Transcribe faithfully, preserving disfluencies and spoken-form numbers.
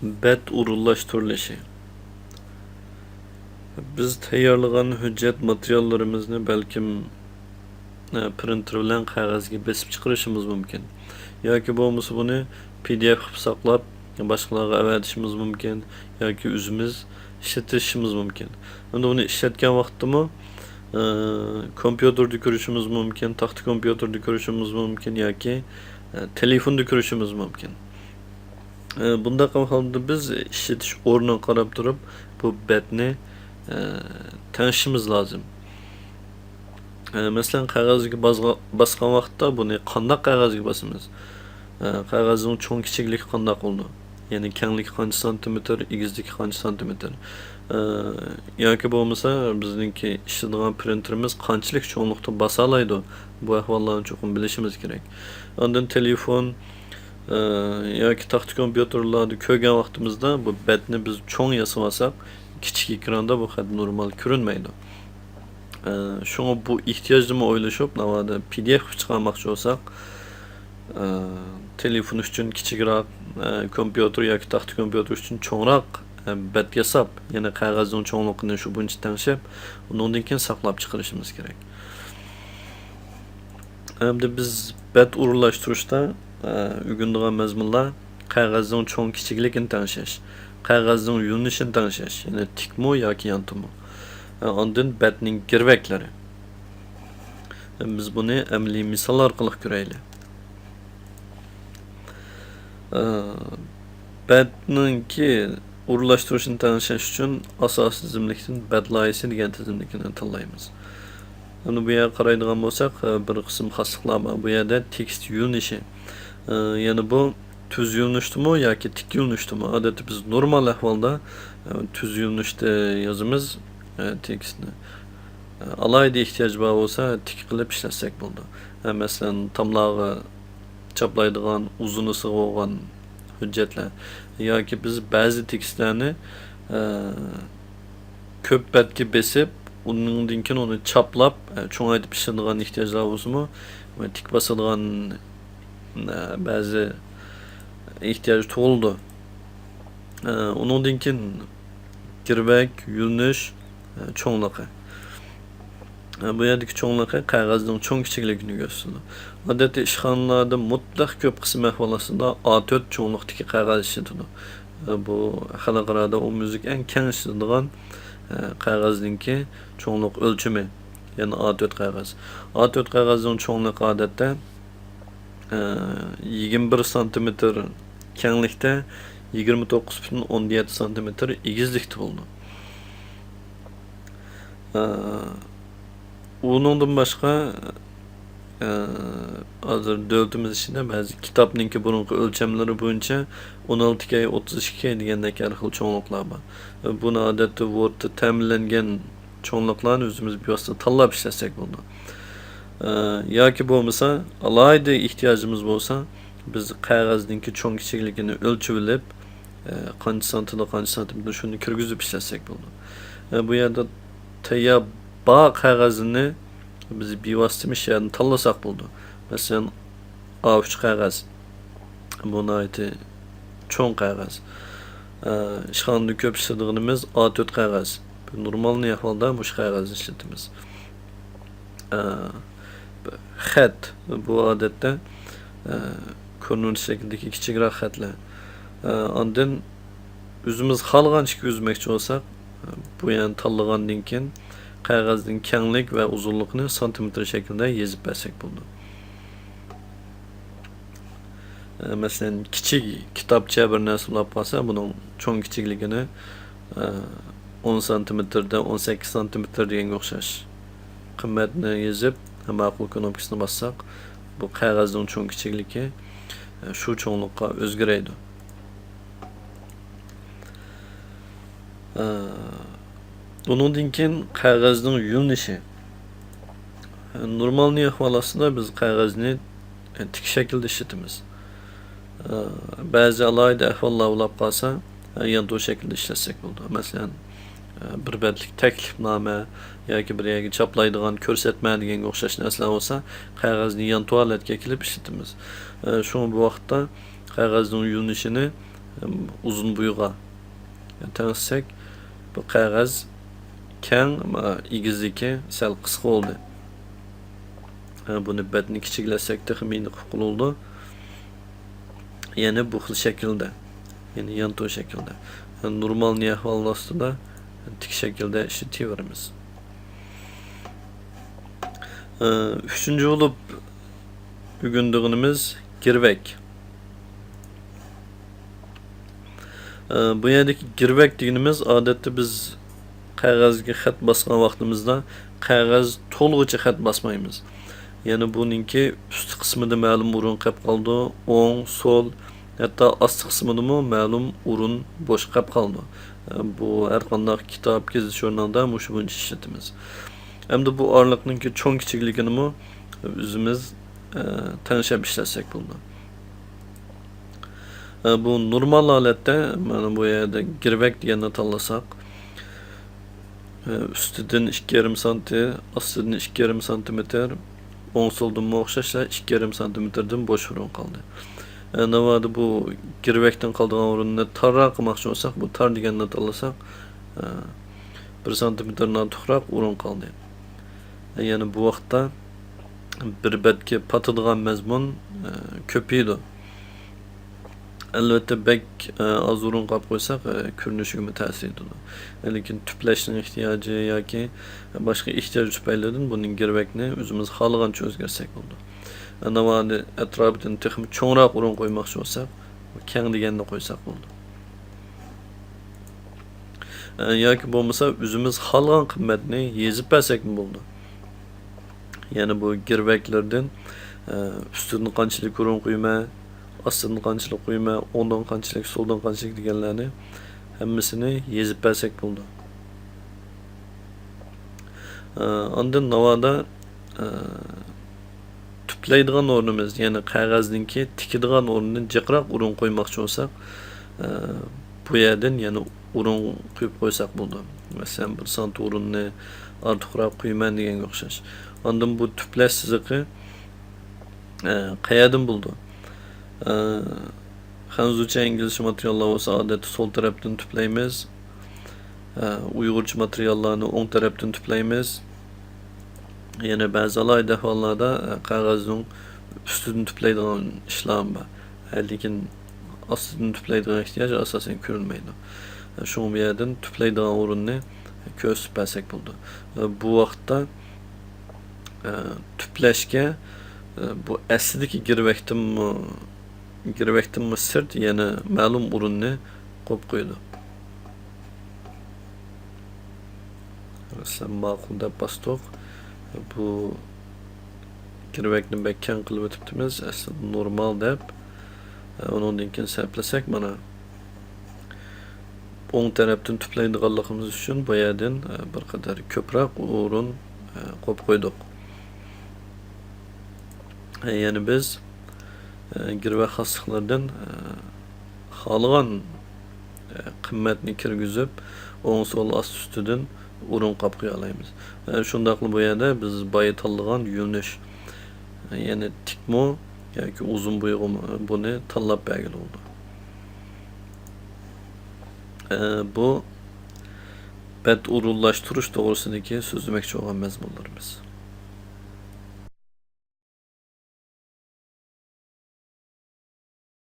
بەت ئورۇنلاشتۇرۇلۇشى. بىز تەييارلىغان ھۆججەت ماتېرىياللىرىمىزنى بەلكىم، ئە، پرىنتېر بىلەن قەغەزگە بېسىپ چىقىرىشىمىز مۇمكىن. ياكى بولمىسا بۇنى پى دى ئېف قىلىپ ساقلاپ، باشقىلارغا ئەۋەتىشىمىز مۇمكىن. ياكى ئۆزىمىز ئىشلىتىشىمىز مۇمكىن. ئەمدى بۇنى ئىشلەتكەن ۋاقىتتىمۇ، ئە، كومپيۇتېردا كۆرۈشىمىز مۇمكىن، تاختا كومپيۇتېردا كۆرۈشىمىز مۇمكىن ياكى، ئە، تېلېفوندا كۆرۈشىمىز مۇمكىن. ئە، بۇنداق ئەھۋالدا بىز ئىشلىتىش ئورنىغا قاراپ تۇرۇپ، بۇ بەتنى، ئە، تەڭشىشىمىز لازىم. ئە، مەسىلەن، قەغەزگە بازغا-، باسقان ۋاقىتتا بۇنى قانداق قەغەزگە باسىمىز؟ ئە، قەغەزنىڭ چوڭ كىچىكلىكى قانداق بولىدۇ؟ يەنى كەڭلىكى قانچە سانتىمېتىر، ئېگىزلىكى قانچە سانتىمېتىر؟ ئە، ياكى بولمىسا بىزنىڭكى ئىشلىتىدىغان پرىنتېرىمىز قانچىلىك چوڭلۇقتا باسالايدۇ؟ بۇ ئەھۋاللارنى چوقۇم بىلىشىمىز كېرەك. ئاندىن تېلېفون، ئە، ياكى تاختا كومپيۇتېرلاردا كۆرگەن ۋاقتىمىزدا بۇ بەتنى بىز چوڭ ياسىۋالساق، كىچىك ئېكراندا بۇ خەت نورمال كۆرۈنمەيدۇ. ئە، شۇڭا بۇ ئېھتىياجنىمۇ ئويلىشىپ، ناۋادا پى دى ئېف قىلىپ چىقارماقچى بولساق، ئە، تېلېفون ئۈچۈن كىچىكرەك، ئە، كومپيۇتېر ياكى تاختا كومپيۇتېر ئۈچۈن چوڭراق، ئە، بەت ياساپ، يەنى قەغەزنىڭ چوڭلۇقىنى شۇ بويىچە تەڭشەپ، ئۇنىڭدىن كېيىن ساقلاپ چىقىرىشىمىز كېرەك. ئەمدى بىز بەت ئورۇنلاشتۇرۇشتا، ئە، ئۆگىنىدىغان مەزمۇنلار قەغەزنىڭ چوڭ كىچىكلىكىنى تەڭشەش، قەغەزنىڭ يۆنىلىشىنى تەڭشەش، يەنى تىكمۇ ياكى يانتۇمۇ. ئە، ئاندىن بەتنىڭ گىرۋەكلىرى. ئە، بىز بۇنى ئەمەلىي مىسال ئارقىلىق كۆرەيلى. ئە، بەتنىڭكى ئورۇنلاشتۇرۇشىنى تەڭشەش ئۈچۈن ئاساسىي تىزىملىكتىن بەت لايىھەسى دېگەن تىزىملىكنى تاللايمىز. ئەمدى بۇ يەرگە قارايدىغان بولساق، ئە، بىر قىسىم خاسلىقلار بار. بۇ يەردە تېكىست يۆنىشى. ئە، يەنى بۇ تۈز يۆنىشتىمۇ ياكى تىك يۆنىشتىمۇ؟ ئادەتتە بىز نورمال ئەھۋالدا، ئە، تۈز يۆنىشتە يازىمىز، ئە، تېكىستنى. ئە، ئالاھىدە ئېھتىياج بار بولسا، تىك قىلىپ ئىشلەتسەك بولىدۇ. ئە، مەسىلەن، تاملارغا چاپلايدىغان ئۇزۇنىسىغا بولغان ھۆججەتلەر ياكى بىز بەزى تېكىستلەرنى، ئە، كۆپ بەتكە بېسىپ، ئۇنىڭدىن كېيىن ئۇنى چاپلاپ، ئە، چوڭايتىپ ئىشلىتىدىغان ئېھتىياجلار بولسىمۇ، تىك باسىدىغان، ئە، بەزى ئېھتىياج تۇغۇلىدۇ. ئە، ئۇنىڭدىن كېيىن گىرۋەك، يۆنىلىش، ئە، چوڭلۇقى. ئە، بۇ يەردىكى چوڭلۇقى قەغەزنىڭ چوڭ كىچىكلىكىنى كۆرسىتىدۇ. ئادەتتە ئىشخانىلاردا مۇتلەق كۆپ قىسىم ئەھۋال ئاستىدا ئا تۆت چوڭلۇقتىكى قەغەز ئىشلىتىدۇ. ئە، بۇ خەلقئارادا ئومۇميۈزلۈك ئەڭ كەڭ ئىشلىتىدىغان، ئە، قەغەزنىڭكى چوڭلۇق ئۆلچىمى، يەنى ئا تۆت قەغەز. ئا تۆت قەغەزنىڭ چوڭلۇقى ئادەتتە، ئە، يىگىرمە بىر سانتىمېتىر كەڭلىكتە، يىگىرمە توققۇز پۈتۈن ئوندىن يەتتە سانتىمېتىر ئېگىزلىكتە بولىدۇ. ئە، ئۇنىڭدىن باشقا، ئە، ھازىر دۆلىتىمىز ئىچىدە بەزى كىتابنىڭكى بۇرۇنقى ئۆلچەملىرى بويىچە ئون ئالتە كەي، ئوتتۇز ئىككى كەي دېگەندەك ھەر خىل چوڭلۇقلار بار. ئە، بۇنى ئادەتتە ۋوردتا تەمىنلەنگەن چوڭلۇقلارنى ئۆزىمىز بىۋاسىتە تاللاپ ئىشلەتسەك بولىدۇ. ئە، ياكى بولمىسا، ئالاھىدە ئېھتىياجىمىز بولسا، بىز قەغەزنىڭكى چوڭ كىچىكلىكىنى ئۆلچىۋېلىپ، ئە، قانچە سانتىدا، قانچە سانتىمېتىر، شۇنى كىرگۈزۈپ ئىشلەتسەك بولىدۇ. ئە، بۇ يەردە تەييار بار قەغەزنى بىز بىۋاسىتە مۇشۇ يەردىن تاللىساق بولىدۇ. مەسىلەن، ئا ئۈچ قەغەز. بۇ ناھايىتى چوڭ قەغەز. ئە، ئىشخانىدا كۆپ ئىشلىتىدىغىنىمىز ئا تۆت قەغەز. نورمالنى ئەھۋالدا مۇشۇ قەغەزنى ئىشلىتىمىز. ئە، خەت. بۇ ئادەتتە، ئە، كۆرۈنۈش شەكلىدىكى كىچىكرەك خەتلەر. ئە، ئاندىن ئۆزىمىز خالىغانچە كىرگۈزمەكچى بولساق، بۇ يەرنى تاللىغاندىن كېيىن، قەغەزنىڭ كەڭلىك ۋە ئۇزۇنلۇقىنى سانتىمېتىر شەكلىدە يېزىپ بەرسەك بولىدۇ. ئە، مەسىلەن، كىچىك كىتابچە بىر نەرسە بولۇپ قالسا، بۇنىڭ چوڭ كىچىكلىكىنى، ئە، ئون سانتىمېتىردە، ئون سەككىز سانتىمېتىر دېگەنگە ئوخشاش قىممەتنى يېزىپ، ماقۇل كۇنۇپكىسىنى باسساق، بۇ قەغەزنىڭ چوڭ كىچىكلىكى، ئە، شۇ چوڭلۇققا ئۆزگىرەيدۇ. ئە، ئۇنىڭدىن كېيىن قەغەزنىڭ يۆنىلىشى. نورمالنى ئەھۋال ئاستىدا بىز قەغەزنى، ئە، تىك شەكىلدە ئىشلىتىمىز. ئە، بەزى ئالاھىدە ئەھۋاللار بولۇپ قالسا، ئە، يانتۇ شەكلىدە ئىشلەتسەك بولىدۇ. مەسىلەن، ئە، بىر بەتلىك تەكلىپنامە ياكى بىر يەرگە چاپلايدىغان كۆرسەتمە دېگەنگە ئوخشاش نەرسىلەر بولسا، قەغەزنى يانتۇ ھالەتكە كېلىپ ئىشلىتىمىز. ئە، شۇڭا بۇ ۋاقىتتا قەغەزنىڭ يۆنىلىشىنى، ئۇزۇن بويىغا تەڭشىسەك، بۇ قەغەز كەڭ، ئېگىزلىكى سەل قىسقا بولدى. بۇنى بەتنى كىچىكلەتسەك تېخىمۇ ئېنىق ئۇقۇلىدۇ. يەنى بۇ خىل شەكىلدە، يەنى يانتۇ شەكىلدە. نورمال ئەھۋال ئاستىدا تىك شەكىلدە ئىشلىتىۋېرىمىز. ئۈچىنچى بولۇپ ئۆگىنىدىغىنىمىز گىرۋەك. بۇ يەردىكى گىرۋەك دېگىنىمىز، ئادەتتە بىز قەغەزگە خەت باسقان ۋاقتىمىزدا قەغەز تولغۇچە خەت باسمايمىز. يەنى بۇنىڭكى ئۈستى قىسمىدا مەلۇم ئورۇن قېلىپ قالىدۇ، ئوڭ، سول، ھەتتا ئاستى قىسمىدىمۇ مەلۇم ئورۇن بوش قېلىپ قالىدۇ. بۇ ھەر قانداق كىتاب، گېزىت ژۇرنالدا مۇشۇ بويىچە ئىشلىتىمىز. ئەمدى بۇ ئارىلىقنىڭكى چوڭ كىچىكلىكىنىمۇ ئۆزىمىز تەڭشەپ ئىشلەتسەك بولىدۇ. بۇ نورمال ھالەتتە مانا بۇ يەردە گىرۋەك دېگەننى تاللىساق، ئۈستىدىن ئىككى يېرىم سانتى، ئاستىدىن ئىككى يېرىم سانتىمېتىر، ئوڭ سولدىنمۇ ئوخشاشلا ئىككى يېرىم سانتىمېتىردىن بوش ئورۇن قالدى. ناۋادا بۇ گىرۋەكتىن قالىدىغان ئورۇننى تارراق قىلماقچى بولساق، بۇ تار دېگەننى تاللىساق، بىر سانتىمېتىردىن ئارتۇقراق ئورۇن قالدى. يەنى بۇ ۋاقىتتا بىر بەتكە پاتىدىغان مەزمۇن كۆپىيىدۇ. ئەلۋەتتە، بەك ئاز ئورۇن قاپ قويساق، كۆرۈنۈشىگىمۇ تەسىر يېتىدۇ. لېكىن تۈپلەشنىڭ ئېھتىياجى ياكى باشقا ئېھتىياج تۈپەيلىدىن بۇنىڭ گىرۋەكنى ئۆزىمىز خالىغانچە ئۆزگەرتسەك بولىدۇ. ناۋادا ئەتراپىدىن تېخىمۇ چوڭراق ئورۇن قويماقچى بولساق، كەڭ دېگەننى قويساق بولىدۇ. ياكى بولمىسا ئۆزىمىز خالىغان قىممەتنى يېزىپ بەرسەكمۇ بولىدۇ. يەنى بۇ گىرۋەكلەردىن ئۈستىدىن قانچىلىك ئورۇن قويىمەن، ئاستىدىن قانچىلىك قويىمەن، ئوڭدىن قانچىلىك، سولدىن قانچىلىك دېگەنلەرنى ھەممىسىنى يېزىپ بەرسەك بولىدۇ. ئاندىن ناۋادا تۈپلەيدىغان ئورنىمىز، يەنى قەغەزنىڭكى تىكىدىغان ئورنىدىن جىقراق ئورۇن قويماقچى بولساق، بۇ يەردىن يەنە ئورۇن قويۇپ قويساق بولىدۇ. مەسىلەن، بىر سانت ئورۇننى ئارتۇقراق قويىمەن دېگەنگە ئوخشاش. ئاندىن بۇ تۈپلەش سىزىقى قەيەردىن بولىدۇ؟ خەنزۇچە، ئىنگلىزچە ماتېرىياللار بولسا ئادەتتە سول تەرەپتىن تۈپلەيمىز. ئۇيغۇرچە ماتېرىياللارنى ئوڭ تەرەپتىن تۈپلەيمىز. يەنە بەزى ئالاھىدە ئەھۋاللاردا قەغەزنىڭ ئۈستىدىن تۈپلەيدىغان ئىشلارمۇ بار. لېكىن ئاستىدىن تۈپلەيدىغان ئېھتىياج ئاساسەن كۆرۈنمەيدۇ. شۇڭا بۇ يەردىن تۈپلەيدىغان ئورۇننى كۆرسىتىپ بەرسەك بولىدۇ. بۇ ۋاقىتتا تۈپلەشكە بۇ ئەسلىدىكى گىرۋەكتىنمۇ، گىرۋەكتىنمۇ سىرت يەنە مەلۇم ئورۇننى قويۇپ قويىدۇ. مەسىلەن، ماقۇل دەپ باستۇق. بۇ گىرۋەكنى بەك كەڭ قىلىۋېتىپتىمىز. ئەسلىدە نورمال دەپ، ئۇنىڭدىن كېيىن سەپلىسەك، مانا، ئوڭ تەرەپتىن تۈپلەيدىغانلىقىمىز ئۈچۈن بۇ يەردىن بىر قەدەر كۆپرەك ئورۇن قويۇپ قويدۇق. يەنى بىز گىرۋەك خاسلىقلىرىدىن خالىغان قىممەتنى كىرگۈزۈپ، ئوڭ، سول، ئاستى، ئۈستىدىن ئورۇن قاپ قويالايمىز. شۇنداقلا بۇ يەردە بىز بايا تاللىغان يۆنىلىش، يەنى تىكمۇ ياكى ئۇزۇن بويىغىمۇ، بۇنى تاللاپ بەرگىلى بولىدۇ. بۇ بەت ئورۇنلاشتۇرۇش توغرىسىدىكى سۆزلىمەكچى بولغان مەزمۇنلىرىمىز.